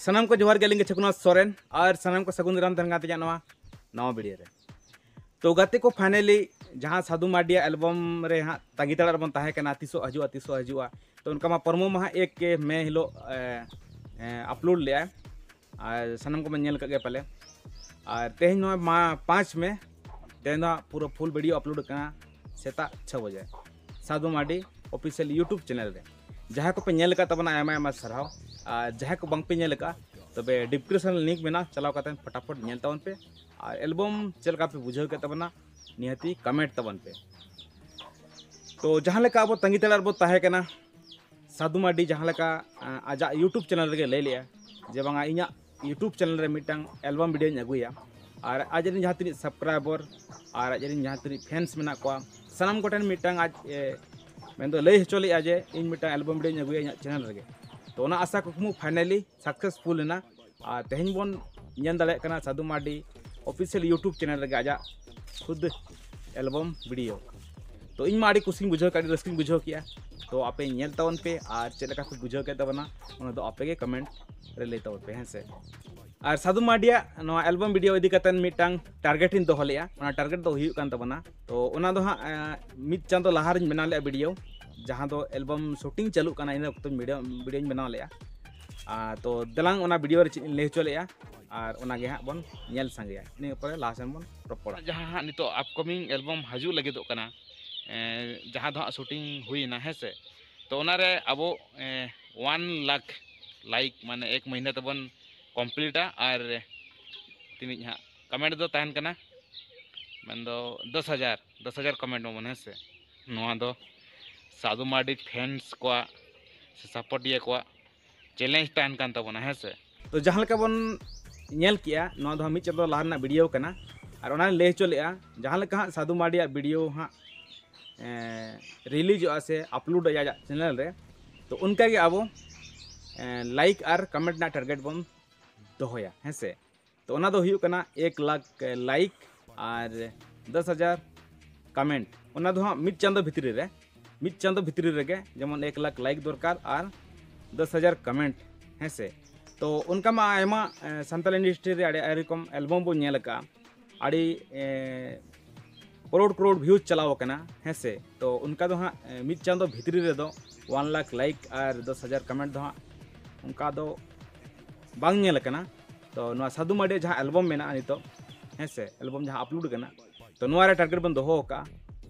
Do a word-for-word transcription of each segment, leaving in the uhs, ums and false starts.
ᱥᱟᱱᱟᱢ ᱠᱚ ᱡᱚᱦᱟᱨ ᱜᱮ, ᱟᱹᱞᱤᱧ ᱜᱮ ᱪᱷᱚᱠᱩᱱᱟᱛᱷ ᱥᱚᱨᱮᱱ, ᱟᱨ ᱥᱟᱱᱟᱢ ᱠᱚ ᱥᱟᱹᱜᱩᱱ ᱫᱟᱨᱟᱢ ᱛᱟᱦᱮᱱ ᱠᱟᱱ ᱛᱤᱧᱟᱹ ᱱᱚᱣᱟ ᱱᱟᱣᱟ ᱵᱷᱤᱰᱤᱭᱳ ᱨᱮ᱾ ᱛᱚ ᱜᱟᱛᱮ ᱠᱚ, ᱯᱷᱟᱭᱱᱟᱞᱤ ᱡᱟᱦᱟᱸ ᱥᱟᱫᱷᱩ ᱢᱟᱨᱰᱤᱭᱟᱜ ᱮᱞᱵᱚᱢ ᱨᱮ ᱦᱟᱸᱜ ᱛᱟᱺᱜᱤ ᱛᱟᱲᱟᱜ ᱨᱮᱵᱚᱱ ᱛᱟᱦᱮᱸ ᱠᱟᱱᱟ, ᱛᱤᱥᱚᱜ ᱦᱤᱡᱩᱜᱼᱟ, ᱛᱤᱥᱚᱜ ᱦᱤᱡᱩᱜᱼᱟ᱾ ᱛᱚ ᱚᱱᱠᱟ ᱢᱟ ᱯᱨᱚᱢᱳ ᱢᱟᱦᱟ ᱮᱠ ᱢᱮ ᱦᱤᱞᱳᱜ ᱟᱯᱞᱳᱰ ᱞᱮᱜᱼᱟᱭ, ᱟᱨ ᱥᱟᱱᱟᱢ ᱠᱚᱵᱚᱱ ᱧᱮᱞ ᱠᱟᱜ ᱜᱮᱭᱟ ᱯᱟᱞᱮ᱾ ᱟᱨ ᱛᱮᱦᱮᱧ ᱱᱚᱣᱟ ᱢᱟ ᱯᱟᱸᱪ ᱢᱮ, ᱛᱮᱦᱮᱧ ᱫᱚ ᱦᱟᱸᱜ ᱯᱩᱨᱟᱹ ᱯᱷᱩᱞ ᱵᱷᱤᱰᱤᱭᱳ ᱟᱯᱞᱳᱰ ᱠᱟᱱᱟ ᱥᱮᱛᱟᱜ ᱪᱷᱚ ᱵᱟᱡᱮ, ᱥᱟᱫᱷᱩ ᱢᱟᱨᱰᱤ ᱚᱯᱷᱤᱥᱤᱭᱟᱞ ᱭᱩᱴᱩᱵᱽ ᱪᱮᱱᱮᱞ ᱨᱮ᱾ ᱡᱟᱦᱟᱸᱭ ᱠᱚᱯᱮ ᱧᱮᱞ ᱟᱠᱟᱫ ᱛᱟᱵᱚᱱᱟ, ᱟᱭᱢᱟ ᱟᱭᱢᱟ ᱥᱟᱨᱦᱟᱣ, ᱟᱨ ᱡᱟᱦᱟᱸᱭ ᱠᱚ ᱵᱟᱝᱯᱮ ᱧᱮᱞ ᱟᱠᱟᱫᱼᱟ, ᱛᱚᱵᱮ ᱰᱤᱥᱠᱨᱤᱯᱥᱚᱱ ᱨᱮ ᱞᱤᱝᱠ ᱢᱮᱱᱟᱜᱼᱟ, ᱪᱟᱞᱟᱣ ᱠᱟᱛᱮ ᱯᱷᱚᱴᱟᱯᱷᱚᱴ ᱧᱮᱞ ᱛᱟᱵᱚᱱ ᱯᱮ᱾ ᱟᱨ ᱮᱞᱵᱚᱢ ᱪᱮᱫ ᱞᱮᱠᱟ ᱯᱮ ᱵᱩᱡᱷᱟᱹᱣ ᱠᱮᱫ ᱛᱟᱵᱚᱱᱟ, ᱱᱤᱦᱟᱹᱛᱤ ᱠᱚᱢᱮᱱᱴ ᱛᱟᱵᱚᱱ ᱯᱮ᱾ ᱛᱚ ᱡᱟᱦᱟᱸ ᱞᱮᱠᱟ ᱟᱵᱚ ᱛᱟᱺᱜᱤ ᱛᱟᱲᱟᱜ ᱨᱮᱵᱚ ᱛᱟᱦᱮᱸ ᱠᱟᱱᱟ, ᱥᱟᱫᱷᱩ ᱢᱟᱨᱰᱤ ᱡᱟᱦᱟᱸ ᱞᱮᱠᱟ ᱟᱸ, ᱟᱡᱟᱜ ᱭᱩᱴᱩᱵᱽ ᱪᱮᱱᱮᱞ ᱨᱮᱜᱮ ᱞᱟᱹᱭ ᱞᱮᱜᱼᱟ ᱡᱮ ᱵᱟᱝᱟ, ᱤᱧᱟᱹᱜ ᱭᱩᱴᱩᱵᱽ ᱪᱮᱱᱮᱞ ᱨᱮ ᱢᱤᱫᱴᱟᱝ ᱮᱞᱵᱚᱢ ᱵᱷᱤᱰᱤᱭᱳᱧ ᱟᱹᱜᱩᱭᱟ, ᱟᱨ ᱟᱡ ᱨᱮᱱ ᱡᱟᱦᱟᱸ ᱛᱤᱱᱟᱹᱜ ᱥᱟᱵᱥᱠᱨᱟᱭᱵᱟᱨ ᱟᱨ ᱟᱡ ᱨᱮᱱ ᱡᱟᱦᱟᱸ ᱛᱤᱱᱟᱹᱜ ᱯᱷᱮᱱᱥ ᱢᱮᱱᱟᱜ ᱠᱚᱣᱟ, ᱥᱟᱱᱟᱢ ᱠᱚᱴᱷᱮᱱ ᱢᱤᱫᱴᱟᱝ ᱟᱡ ᱮ, ᱢᱮᱱᱫᱚ ᱞᱟᱹᱭ ᱦᱚᱪᱚ ᱞᱮᱜᱼᱟ ᱡᱮ ᱤᱧ ᱢᱤᱫᱴᱟᱝ ᱮᱞᱵᱚᱢ ᱵᱷᱤᱰᱤᱭᱳᱧ ᱟᱹᱜᱩᱭᱟ ᱤᱧᱟᱹᱜ ᱪᱮᱱᱮᱞ ᱨᱮᱜᱮ᱾ ᱛᱚ ᱚᱱᱟ ᱟᱥᱟ ᱠᱩᱠᱢᱩ ᱯᱷᱟᱭᱱᱟᱞᱤ ᱥᱟᱠᱥᱮᱥᱯᱷᱩᱞ ᱮᱱᱟ᱾ ᱟᱨ ᱛᱮᱦᱮᱧ ᱵᱚᱱ ᱧᱮᱞ ᱫᱟᱲᱮᱭᱟᱜ ᱠᱟᱱᱟ ᱥᱟᱫᱷᱩ ᱢᱟᱨᱰᱤ ᱚᱯᱷᱤᱥᱤᱭᱟᱞ ᱭᱩᱴᱩᱵᱽ ᱪᱮᱱᱮᱞ ᱨᱮᱜᱮ ᱟᱡᱟᱜ ᱠᱷᱩᱫ ᱮᱞᱵᱚᱢ ᱵᱷᱤᱰᱤᱭᱳ᱾ ᱛᱚ ᱤᱧ ᱢᱟ ᱟᱹᱰᱤ ᱠᱩᱥᱤᱧ ᱵᱩᱡᱷᱟᱹᱣ ᱠᱮᱫ, ᱟᱹᱰᱤ ᱨᱟᱹᱥᱠᱟᱹᱧ ᱵᱩᱡᱷᱟᱹᱣ ᱠᱮᱜᱼᱟ᱾ ᱛᱚ ᱟᱯᱮ ᱧᱮᱞ ᱛᱟᱵᱚᱱ ᱯᱮ, ᱟᱨ ᱪᱮᱫ ᱞᱮᱠᱟ ᱯᱮ ᱵᱩᱡᱷᱟᱹᱣ ᱠᱮᱫ ᱛᱟᱵᱚᱱᱟ, ᱚᱱᱟ ᱫᱚ ᱟᱯᱮ ᱜᱮ ᱠᱚᱢᱮᱱᱴ ᱨᱮ ᱞᱟᱹᱭ ᱛᱟᱵᱚᱱ ᱯᱮ, ᱦᱮᱸ ᱥᱮ᱾ ᱟᱨ ᱥᱟᱫᱷᱩ ᱢᱟᱨᱰᱤᱭᱟᱜ ᱱᱚᱣᱟ ᱮᱞᱵᱚᱢ ᱵᱷᱤᱰᱤᱭᱳ ᱤᱫᱤ ᱠᱟᱛᱮ ᱢᱤᱫᱴᱟᱝ ᱴᱟᱨᱜᱮᱴ ᱤᱧ ᱫᱚᱦᱚ ᱞᱮᱜᱼᱟ᱾ ᱚᱱᱟ ᱴᱟᱨᱜᱮᱴ ᱫᱚ ᱦᱩᱭᱩᱜ ᱠᱟᱱ ᱛᱟᱵᱚᱱᱟ, ᱛᱚ ᱚᱱᱟ ᱫᱚ ᱦᱟᱸᱜ ᱮᱸ, ᱢᱤᱫ ᱪᱟᱸᱫᱳ ᱞᱟᱦᱟ ᱨᱤᱧ ᱵᱮᱱᱟᱣ ᱞᱮᱜᱼᱟ ᱵᱷᱤᱰᱤᱭᱳ, ᱡᱟᱦᱟᱸ ᱫᱚ ᱮᱞᱵᱚᱢ ᱥᱩᱴᱤᱝ ᱪᱟᱹᱞᱩᱜ ᱠᱟᱱᱟ, ᱤᱱᱟᱹ ᱚᱠᱛᱚ ᱵᱷᱤᱰᱤᱭᱳ, ᱵᱷᱤᱰᱤᱭᱳᱧ ᱵᱮᱱᱟᱣ ᱞᱮᱜᱼᱟ᱾ ᱟᱨ ᱛᱚ ᱫᱮᱞᱟᱝ ᱚᱱᱟ ᱵᱷᱤᱰᱤᱭᱳ ᱨᱮ ᱪᱮᱫ ᱤᱧ ᱞᱟᱹᱭ ᱦᱚᱪᱚ ᱞᱮᱜᱼᱟ, ᱟᱨ ᱚᱱᱟ ᱜᱮ ᱦᱟᱸᱜ ᱵᱚᱱ ᱧᱮᱞ ᱥᱟᱸᱜᱮᱭᱟ, ᱤᱱᱟᱹ ᱯᱚᱨᱮ ᱞᱟᱦᱟ ᱥᱮᱱ ᱵᱚᱱ ᱨᱚᱯᱚᱲᱟ᱾ ᱡᱟᱦᱟᱸ ᱦᱟᱸᱜ ᱱᱤᱛᱚᱜ ᱟᱯᱠᱚᱢᱤᱝ ᱮᱞᱵᱚᱢ ᱦᱤᱡᱩᱜ ᱞᱟᱹᱜᱤᱫᱚᱜ ᱠᱟᱱᱟ, ᱮᱸ, ᱡᱟᱦᱟᱸ ᱫᱚ ᱦᱟᱸᱜ ᱥᱩᱴᱤᱝ ᱦᱩᱭᱱᱟ, ᱦᱮᱸ ᱥᱮ᱾ ᱛᱚ ᱚᱱᱟᱨᱮ ᱟᱵᱚ, ᱮᱸ, ᱚᱣᱟᱱ ᱞᱟᱠᱷ ᱞᱟᱭᱤᱠ, ᱢᱟᱱᱮ ᱮᱠ ᱢᱟᱹᱦᱱᱟᱹ ᱛᱮᱵᱚᱱ ᱠᱚᱢᱯᱞᱤᱴᱟ᱾ ᱟᱨ ᱛᱤᱱᱟᱹᱡ ᱦᱟᱸᱜ ᱠᱚᱢᱮᱱᱴ ᱫᱚ ᱛᱟᱦᱮᱱ ᱠᱟᱱᱟ, ᱢᱮᱱᱫᱚ ᱫᱚᱥ ᱦᱟᱡᱟᱨ, ᱫᱚᱥ ᱦᱟᱡᱟᱨ ᱠᱚᱢᱮᱱᱴ ᱢᱟᱵᱚᱱ, ᱦᱮᱸ ᱥᱮ᱾ ᱱᱚᱣᱟ ᱫᱚ ᱥᱟᱫᱷᱩ ᱢᱟᱨᱰᱤ ᱯᱷᱮᱱᱥ ᱠᱚᱣᱟᱜ ᱥᱮ ᱥᱟᱯᱳᱨᱴᱤᱭᱟᱹ ᱠᱚᱣᱟᱜ ᱪᱮᱞᱮᱧᱡᱽ ᱛᱟᱦᱮᱱ ᱠᱟᱱ ᱛᱟᱵᱚᱱᱟ, ᱦᱮᱸ ᱥᱮ᱾ ᱛᱚ ᱡᱟᱦᱟᱸ ᱞᱮᱠᱟ ᱵᱚᱱ ᱧᱮᱞ ᱠᱮᱜᱼᱟ, ᱱᱚᱣᱟ ᱫᱚ ᱦᱟᱸᱜ ᱢᱤᱫ ᱪᱟᱸᱫᱳ ᱞᱟᱦᱟ ᱨᱮᱱᱟᱜ ᱵᱷᱤᱰᱤᱭᱳ ᱠᱟᱱᱟ᱾ ᱟᱨ ᱚᱱᱟᱧ ᱞᱟᱹᱭ ᱦᱚᱪᱚ ᱞᱮᱜᱼᱟ, ᱡᱟᱦᱟᱸ ᱞᱮᱠᱟ ᱦᱟᱸᱜ ᱥᱟᱫᱷᱩ ᱢᱟᱨᱰᱤᱭᱟᱜ ᱵᱷᱤᱰᱤᱭᱳ ᱦᱟᱸᱜ ᱨᱤᱞᱤᱡᱚᱜᱼᱟ ᱥᱮ ᱟᱯᱞᱳᱰᱚᱜᱼᱟ ᱟᱡᱟᱜ ᱪᱮᱱᱮᱞ ᱨᱮ, ᱛᱚ ᱚᱱᱠᱟᱜᱮ ᱟᱵᱚ ᱞᱟᱭᱤᱠ ᱟᱨ ᱠᱚᱢᱮᱱᱴ ᱨᱮᱱᱟᱜ ᱴᱟᱨᱜᱮᱴ ᱵᱚᱱ ᱫᱚᱦᱚᱭᱟ, ᱦᱮᱸ ᱥᱮ᱾ ᱛᱚ ᱚᱱᱟ ᱫᱚ ᱦᱩᱭᱩᱜ ᱠᱟᱱᱟ ᱮᱠ ᱞᱟᱠᱷ ᱞᱟᱭᱤᱠ ᱟᱨ ᱫᱚᱥ ᱦᱟᱡᱟᱨ ᱠᱚᱢᱮᱱᱴ᱾ ᱚᱱᱟ ᱫᱚ ᱦᱟᱸᱜ ᱢᱤᱫ ᱪᱟᱸᱫᱳ ᱵᱷᱤᱛᱨᱤ ᱨᱮ, ᱢᱤᱫ ᱪᱟᱸᱫᱳ ᱵᱷᱤᱛᱨᱤ ᱨᱮᱜᱮ ᱡᱮᱢᱚᱱ ᱮᱠ ᱞᱟᱠᱷ ᱞᱟᱭᱤᱠ ᱫᱚᱨᱠᱟᱨ ᱟᱨ ᱫᱚᱥ ᱦᱟᱡᱟᱨ ᱠᱚᱢᱮᱱᱴ, ᱦᱮᱸ ᱥᱮ᱾ ᱛᱚ ᱚᱱᱠᱟ ᱢᱟ ᱟᱭᱢᱟ ᱥᱟᱱᱛᱟᱲ ᱤᱱᱰᱟᱥᱴᱨᱤ ᱨᱮ ᱟᱹᱰᱤ ᱟᱹᱰᱤ ᱨᱚᱠᱚᱢ ᱮᱞᱵᱟᱢ ᱵᱚᱱ ᱧᱮᱞ ᱟᱠᱟᱫᱼᱟ, ᱟᱹᱰᱤ ᱠᱨᱳᱲ ᱠᱨᱳᱲ ᱵᱷᱤᱭᱩᱡᱽ ᱪᱟᱞᱟᱣ ᱟᱠᱟᱱᱟ, ᱦᱮᱸ ᱥᱮ᱾ ᱛᱚ ᱚᱱᱠᱟ ᱫᱚ ᱦᱟᱸᱜ ᱢᱤᱫ ᱪᱟᱸᱫᱚ ᱵᱷᱤᱛᱨᱤ ᱨᱮᱫᱚ ᱚᱣᱟᱱ ᱞᱟᱠᱷ ᱞᱟᱭᱤᱠ ᱟᱨ ᱫᱚᱥ ᱦᱟᱡᱟᱨ ᱠᱚᱢᱮᱱᱴ ᱫᱚ ᱦᱟᱸᱜ ᱚᱱᱠᱟ ᱫᱚ ᱵᱟᱝ ᱧᱮᱞ ᱟᱠᱟᱱᱟ᱾ ᱛᱚ ᱱᱚᱣᱟ ᱥᱟᱹᱫᱷᱩ ᱢᱟᱨᱰᱤᱭᱟᱜ ᱡᱟᱦᱟᱸ ᱮᱞᱵᱟᱢ ᱢᱮᱱᱟᱜᱼᱟ ᱱᱤᱛᱚᱜ, ᱦᱮᱸ ᱥᱮ, ᱮᱞᱵᱟᱢ ᱡᱟᱦᱟᱸ ᱟᱯᱞᱳᱰ ᱠᱟᱱᱟ, ᱛᱚ ᱱᱚᱣᱟ ᱨᱮ ᱴᱟᱨᱜᱮᱴ ᱵᱚᱱ ᱫᱚᱦᱚ ᱟᱠᱟᱫᱼᱟ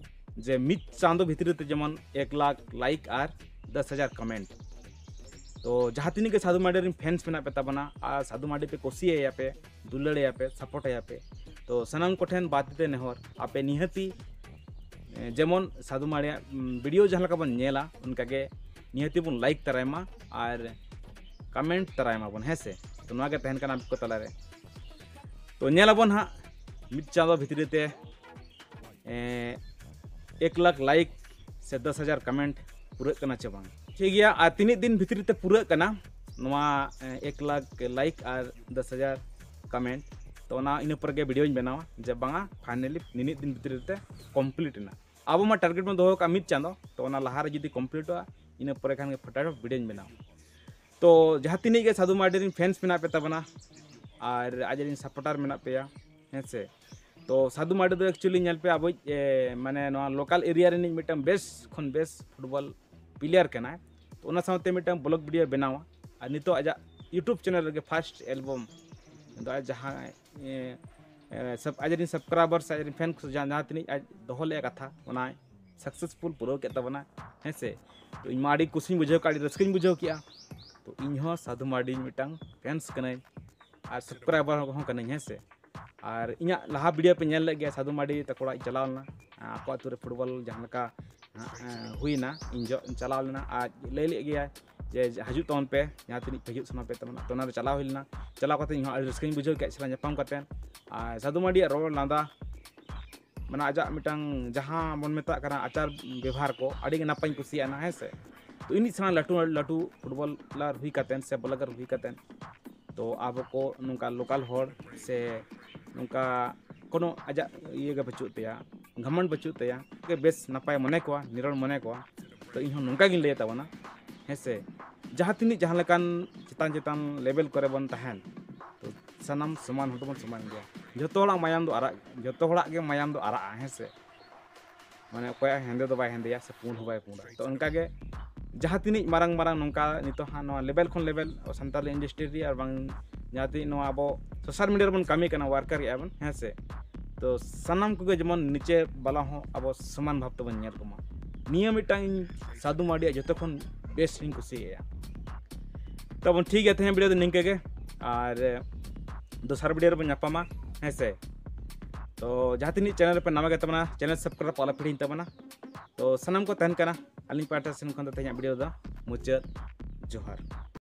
ᱡᱮ ᱢᱤᱫ ᱪᱟᱸᱫᱚ ᱵᱷᱤᱛᱨᱤ ᱛᱮ ᱡᱮᱢᱚᱱ ᱮᱠ ᱞᱟᱠᱷ ᱞᱟᱭᱤᱠ ᱟᱨ ᱫᱚᱥ ᱦᱟᱡᱟᱨ ᱠᱚᱢᱮᱱᱴ᱾ ᱛᱚ ᱡᱟᱦᱟᱸ ᱛᱤᱱᱟᱹᱜ ᱜᱮ ᱥᱟᱹᱫᱷᱩ ᱢᱟᱨᱰᱤ ᱨᱮᱱ ᱯᱷᱮᱱᱥ ᱢᱮᱱᱟᱜ ᱯᱮ ᱛᱟᱵᱚᱱᱟ ᱟᱨ ᱥᱟᱹᱫᱷᱩ ᱢᱟᱨᱰᱤ ᱯᱮ ᱠᱩᱥᱤᱭᱟᱭᱟ ᱯᱮ, ᱫᱩᱞᱟᱹᱲᱟᱭᱟ ᱯᱮ, ᱥᱟᱯᱳᱨᱴ ᱟᱭᱟ ᱯᱮ, ᱛᱚ ᱥᱟᱱᱟᱢ ᱠᱚᱴᱷᱮᱱ ᱵᱟᱨ ᱛᱤ ᱛᱮ ᱱᱮᱦᱚᱨ, ᱟᱯᱮ ᱱᱤᱦᱟᱹᱛᱤ ᱡᱮᱢᱚᱱ ᱥᱟᱹᱫᱷᱩ ᱢᱟᱨᱰᱤᱭᱟᱜ ᱵᱷᱤᱰᱤᱭᱳ ᱡᱟᱦᱟᱸ ᱞᱮᱠᱟ ᱵᱚᱱ ᱧᱮᱞᱟ, ᱚᱱᱠᱟᱜᱮ ᱱᱤᱦᱟᱹᱛᱤ ᱵᱚᱱ ᱞᱟᱭᱤᱠ ᱛᱟᱨᱟᱭ ᱢᱟ ᱟᱨ ᱠᱚᱢᱮᱱᱴ ᱛᱟᱨᱟᱭ ᱢᱟᱵᱚᱱ, ᱦᱮᱸ ᱥᱮ᱾ ᱛᱚ ᱱᱚᱣᱟ ᱜᱮ ᱛᱟᱦᱮᱱ ᱠᱟᱱᱟ ᱟᱯᱮ ᱠᱚ ᱛᱟᱞᱟᱨᱮ᱾ ᱛᱚ ᱧᱮᱞ ᱟᱵᱚᱱ ᱦᱟᱸᱜ ᱢᱤᱫ ᱪᱟᱸᱫᱚ ᱵᱷᱤᱛᱨᱤ ᱛᱮ ᱮᱠ ᱞᱟᱠᱷ ᱞᱟᱭᱤᱠ ᱥᱮ ᱫᱚᱥ ᱦᱟᱡᱟᱨ ᱠᱚᱢᱮᱱᱴ ᱯᱩᱨᱟᱹᱜ ᱠᱟᱱᱟ ᱪᱮ ᱵᱟᱝ᱾ ᱴᱷᱤᱠ ᱜᱮᱭᱟ, ᱟᱨ ᱛᱤᱱᱟᱹᱜ ᱫᱤᱱ ᱵᱷᱤᱛᱨᱤ ᱛᱮ ᱯᱩᱨᱟᱹᱜ ᱠᱟᱱᱟ ᱱᱚᱣᱟ ᱮᱠ ᱞᱟᱠᱷ ᱞᱟᱭᱤᱠ ᱟᱨ ᱫᱚᱥ ᱦᱟᱡᱟᱨ ᱠᱚᱢᱮᱱᱴ? ᱛᱚ ᱚᱱᱟ ᱤᱱᱟᱹ ᱯᱚᱨᱮ ᱜᱮ ᱵᱷᱤᱰᱤᱭᱳᱧ ᱵᱮᱱᱟᱣᱟ ᱡᱮ ᱵᱟᱝᱟ ᱯᱷᱟᱭᱱᱟᱞᱤ ᱱᱤᱱᱟᱹᱜ ᱫᱤᱱ ᱵᱷᱤᱛᱨᱤ ᱛᱮ ᱠᱚᱢᱯᱞᱤᱴ ᱮᱱᱟ᱾ ᱟᱵᱚ ᱢᱟ ᱴᱟᱨᱜᱮᱴ ᱵᱚᱱ ᱫᱚᱦᱚ ᱠᱟᱜᱼᱟ ᱢᱤᱫ ᱪᱟᱸᱫᱚ, ᱛᱚ ᱚᱱᱟ ᱞᱟᱦᱟᱨᱮ ᱡᱩᱫᱤ ᱠᱚᱢᱯᱞᱤᱴᱚᱜᱼᱟ, ᱤᱱᱟᱹ ᱯᱚᱨᱮ ᱠᱷᱟᱱ ᱜᱮ ᱯᱷᱚᱴᱟᱯᱷᱚᱴ ᱵᱷᱤᱰᱤᱭᱳᱧ ᱵᱮᱱᱟᱣᱟ᱾ ᱛᱚ ᱡᱟᱦᱟᱸ ᱛᱤᱱᱟᱹᱜ ᱜᱮ ᱥᱟᱹᱫᱷᱩ ᱢᱟᱨᱰᱤ ᱨᱮᱱ ᱯᱷᱮᱱᱥ ᱢᱮᱱᱟᱜ ᱯᱮ ᱛᱟᱵᱚᱱᱟ ᱟᱨ ᱟᱡ ᱨᱮᱱ ᱥᱟᱯᱳᱨᱴᱟᱨ ᱢᱮᱱᱟᱜ ᱯᱮᱭᱟ, ᱦᱮᱸ ᱥᱮ, ᱛᱚ ᱥᱟᱹᱫᱷᱩ ᱢᱟᱨᱰᱤ ᱫᱚ ᱮᱠᱪᱩᱭᱮᱞᱤ ᱧᱮᱞ ᱯᱮ ᱟᱵᱚᱭᱤᱡ ᱢᱟᱱᱮ ᱱᱚᱣᱟ ᱞᱳᱠᱟᱞ ᱮᱨᱤᱭᱟ ᱨᱤᱱᱤᱡ ᱢᱤᱫᱴᱟᱝ ᱵᱮᱥ ᱠᱷᱚᱱ ᱵᱮᱥ ᱯᱷᱩᱴᱵᱚᱞ ᱯᱞᱮᱭᱟᱨ ᱠᱟᱱᱟᱭ᱾ ᱛᱚ ᱚᱱᱟ ᱥᱟᱶᱛᱮ ᱢᱤᱫᱴᱟᱝ ᱵᱞᱚᱜ ᱵᱷᱤᱰᱤᱭᱳ ᱵᱮᱱᱟᱣᱟ ᱟᱨ ᱱᱤᱛᱚᱜ ᱟᱡᱟᱜ ᱤᱭᱩᱴᱩᱵᱽ ᱪᱮᱱᱮᱞ ᱨᱮᱜᱮ ᱯᱷᱟᱥᱴ ᱮᱞᱵᱟᱢ ᱫᱚ ᱟᱡ ᱡᱟᱦᱟᱸ ᱟᱡ ᱨᱮᱱ ᱥᱟᱵᱥᱠᱨᱟᱭᱵᱟᱨ ᱥᱮ ᱟᱡ ᱨᱮᱱ ᱯᱷᱮᱱ ᱠᱚ ᱡᱟᱦᱟᱸ ᱡᱟᱦᱟᱸ ᱛᱤᱱᱟᱹᱜ ᱟᱡ ᱫᱚᱦᱚ ᱞᱮᱫᱼᱟ ᱠᱟᱛᱷᱟ, ᱚᱱᱟᱭ ᱥᱟᱠᱥᱮᱥᱯᱷᱩᱞ ᱯᱩᱨᱟᱹᱣ ᱠᱮᱫ ᱛᱟᱵᱚᱱᱟ, ᱦᱮᱸ ᱥᱮ᱾ ᱛᱚ ᱤᱧ ᱢᱟ ᱟᱹᱰᱤ ᱠᱩᱥᱤᱧ ᱵᱩᱡᱷᱟᱹᱣ ᱠᱮᱫᱼᱟ, ᱟᱹᱰᱤ ᱨᱟᱹᱥᱠᱟᱹᱧ ᱵᱩᱡᱷᱟᱹᱣ ᱠᱮᱫᱼᱟ᱾ ᱛᱚ ᱤᱧ ᱦᱚᱸ ᱥᱟᱹᱫᱷᱩ ᱢᱟᱨᱰᱤ ᱢᱤᱫᱴᱟᱝ ᱯᱷᱮᱱᱥ ᱠᱟᱹᱱᱟᱹᱧ ᱟᱨ ᱥᱟᱵᱥᱠᱨᱟᱭᱵᱟᱨ ᱦᱚᱸ ᱠᱟᱹᱱᱟᱹᱧ, ᱦᱮᱸ ᱥᱮ᱾ ᱟᱨ ᱤᱧᱟᱹᱜ ᱞᱟᱦᱟ ᱵᱷᱤᱰᱤᱭᱳ ᱯᱮ ᱧᱮᱞ ᱞᱮᱫ ᱜᱮᱭᱟ, ᱥᱟᱹᱫᱷᱩ ᱢᱟᱨᱰᱤ ᱛᱟᱠᱚ ᱚᱲᱟᱜ ᱤᱧ ᱪᱟᱞᱟᱣ ᱞᱮᱱᱟ, ᱟᱠᱚ ᱟᱹᱛᱩ ᱨᱮ ᱯᱷᱩᱴᱵᱚᱞ ᱡᱟᱦᱟᱸ ᱞᱮᱠᱟ ᱦᱩᱭᱱᱟ, ᱤᱧ ᱡᱚ ᱪᱟᱞᱟᱣ ᱞᱮᱱᱟ ᱟᱨ ᱞᱟᱹᱭ ᱞᱮᱫ ᱜᱮᱭᱟᱭ ᱡᱮ ᱦᱤᱡᱩᱜ ᱛᱟᱵᱚᱱ ᱯᱮ, ᱡᱟᱦᱟᱸ ᱛᱤᱱᱟᱹᱜ ᱯᱮ ᱦᱤᱡᱩᱜ ᱥᱟᱱᱟ ᱯᱮ ᱛᱟᱵᱚᱱᱟ᱾ ᱛᱚ ᱚᱱᱟᱨᱮ ᱪᱟᱞᱟᱣ ᱦᱩᱭ ᱞᱮᱱᱟ, ᱪᱟᱞᱟᱣ ᱠᱟᱛᱮ ᱤᱧ ᱦᱚᱸ ᱟᱹᱰᱤ ᱨᱟᱹᱥᱠᱟᱹᱧ ᱵᱩᱡᱷᱟᱹᱣ ᱠᱮᱫᱼᱟ ᱥᱟᱞᱟᱜ ᱧᱟᱯᱟᱢ ᱠᱟᱛᱮ᱾ ᱟᱨ ᱥᱟᱹᱫᱷᱩ ᱢᱟᱨᱰᱤᱭᱟᱜ ᱨᱚᱲ ᱞᱟᱸᱫᱟ, ᱢᱟᱱᱮ ᱟᱡᱟᱜ ᱢᱤᱫᱴᱟᱝ ᱡᱟᱦᱟᱸ ᱵᱚᱱ ᱢᱮᱛᱟᱜ ᱠᱟᱱᱟ ᱟᱪᱟᱨ ᱵᱮᱵᱷᱟᱨ ᱠᱚ, ᱟᱹᱰᱤ ᱜᱮ ᱱᱟᱯᱟᱭᱤᱧ ᱠᱩᱥᱤᱭᱟᱜᱼᱟ, ᱦᱮᱸ ᱥᱮ᱾ ᱛᱚ ᱤᱱᱤᱡ ᱥᱮᱬᱟ ᱞᱟᱹᱴᱩ ᱞᱟᱹᱴᱩ ᱯᱷᱩᱴᱵᱚᱞᱟᱨ ᱦᱩᱭ ᱠᱟᱛᱮ ᱥᱮ ᱵᱞᱚᱜᱟᱨ ᱦᱩᱭ ᱠᱟᱛᱮ, ᱛᱚ ᱟᱵᱚ ᱠᱚ ᱱᱚᱝᱠᱟ ᱞᱳᱠᱟᱞ ᱦᱚᱲ ᱥᱮ ᱱᱚᱝᱠᱟ ᱠᱳᱱᱳ ᱟᱡᱟᱜ ᱤᱭᱟᱹ ᱜᱮ ᱵᱟᱹᱪᱩᱜ ᱛᱟᱭᱟ, ᱜᱷᱟᱢᱚᱸᱰ ᱵᱟᱹᱪᱩᱜ ᱛᱟᱭᱟ, ᱜᱮ ᱵᱮᱥ ᱱᱟᱯᱟᱭ ᱢᱚᱱᱮ ᱠᱚᱣᱟ, ᱱᱤᱨᱚᱲ ᱢᱚᱱᱮ ᱠᱚᱣᱟ᱾ ᱛᱚ ᱤᱧ ᱦᱚᱸ ᱱᱚᱝᱠᱟ ᱜᱤᱧ ᱞᱟᱹᱭ ᱛᱟᱵᱚᱱᱟ, ᱦᱮᱸ ᱥᱮ᱾ ᱡᱟᱦᱟᱸ ᱛᱤᱱᱟᱹᱜ ᱡᱟᱦᱟᱸ ᱞᱮᱠᱟᱱ ᱪᱮᱛᱟᱱ ᱪᱮᱛᱟᱱ ᱞᱮᱵᱮᱞ ᱠᱚᱨᱮ ᱵᱚᱱ ᱛᱟᱦᱮᱱ, ᱛᱚ ᱥᱟᱱᱟᱢ ᱥᱚᱢᱟᱱ ᱦᱚᱲ ᱫᱚᱵᱚᱱ ᱥᱚᱢᱟᱱ ᱜᱮᱭᱟ᱾ ᱡᱚᱛᱚ ᱦᱚᱲᱟᱜ ᱢᱟᱭᱟᱢ ᱫᱚ ᱟᱨᱟᱜ, ᱡᱚᱛᱚ ᱦᱚᱲᱟᱜ ᱜᱮ ᱢᱟᱭᱟᱢ ᱫᱚ ᱟᱨᱟᱜᱼᱟ, ᱦᱮᱸ ᱥᱮ? ᱢᱟᱱᱮ ᱚᱠᱚᱭᱟᱜ ᱦᱮᱸᱫᱮ ᱫᱚ ᱵᱟᱭ ᱦᱮᱸᱫᱮᱭᱟ ᱥᱮ ᱯᱩᱸᱰ ᱦᱚᱸ ᱵᱟᱭ ᱯᱩᱸᱰᱟ᱾ ᱛᱚ ᱚᱱᱠᱟᱜᱮ ᱡᱟᱦᱟᱸ ᱛᱤᱱᱟᱹᱜ ᱢᱟᱨᱟᱝ ᱢᱟᱨᱟᱝ ᱱᱚᱝᱠᱟ ᱱᱤᱛᱚᱜ ᱦᱟᱸᱜ ᱱᱚᱣᱟ ᱞᱮᱵᱮᱞ ᱠᱷᱚᱱ ᱞᱮᱵᱮᱞ ᱥᱟᱱᱛᱟᱞᱤ ᱤᱱᱰᱟᱥᱴᱨᱤ ᱨᱮ ᱟᱨ ᱵᱟᱝ ᱡᱟᱦᱟᱸ ᱛᱤᱱᱟᱹᱜ ᱱᱚᱣᱟ ᱟᱵᱚ ᱥᱳᱥᱟᱞ ᱢᱤᱰᱤᱭᱟ ᱨᱮᱵᱚᱱ ᱠᱟᱹᱢᱤ ᱠᱟᱱᱟ, ᱣᱟᱨᱠᱟᱨ ᱮᱫᱼᱟ ᱵᱚᱱ, ᱦᱮᱸ ᱥᱮ? ᱛᱚ ᱥᱟᱱᱟᱢ ᱠᱚᱜᱮ ᱡᱮᱢᱚᱱ ᱱᱤᱪᱮ ᱵᱟᱞᱟ ᱦᱚᱸ ᱟᱵᱚ ᱥᱚᱢᱟᱱ ᱵᱷᱟᱵᱽ ᱛᱮᱵᱚᱱ ᱧᱮᱞ ᱠᱚᱢᱟ᱾ ᱱᱤᱭᱟᱹ ᱢᱤᱫᱴᱟᱝ ᱤᱧ ᱥᱟᱹᱫᱷᱩ ᱢᱟᱨᱰᱤᱭᱟᱜ ᱡᱚᱛᱚ ᱠᱷᱚᱱ ᱵᱮᱥ ᱤᱧ ᱠᱩᱥᱤᱭᱟᱭᱟ᱾ ᱛᱟᱵᱚᱱ ᱴᱷᱤᱠ ᱜᱮᱭᱟ, ᱛᱮᱦᱮᱧ ᱵᱷᱤᱰᱤᱭᱳ ᱫᱚ ᱱᱤᱝᱠᱟᱹ ᱜᱮ, ᱟᱨ ᱫᱚᱥᱟᱨ ᱵᱷᱤᱰᱤᱭᱳ ᱨᱮᱵᱚᱱ ᱧᱟᱯᱟᱢᱟ, ᱦᱮᱸ ᱥᱮ? ᱛᱚ ᱡᱟᱦᱟᱸ ᱛᱤᱱᱟᱹᱜ ᱪᱮᱱᱮᱞ ᱨᱮᱯᱮ ᱱᱟᱣᱟ ᱜᱮ ᱛᱟᱵᱚᱱᱟ, ᱪᱮᱱᱮᱞ ᱥᱟᱵᱥᱠᱨᱟᱭᱤᱵ ᱟᱞᱚᱯᱮ ᱦᱤᱲᱤᱧ ᱛᱟᱵᱚᱱᱟ᱾ ᱛᱚ ᱥᱟᱱᱟᱢ ᱠᱚ ᱛᱟᱦᱮᱱ ᱠᱟᱱᱟ ᱟᱹᱞᱤᱧ ᱯᱟᱦᱴᱟ ᱥᱮᱱ ᱠᱷᱚᱱ ᱫᱚ ᱛᱮᱦᱮᱧᱟᱜ ᱵᱷᱤᱰᱤᱭᱳ ᱫᱚ ᱢᱩᱪᱟᱹᱫ᱾ ᱡᱚᱦᱟᱨ᱾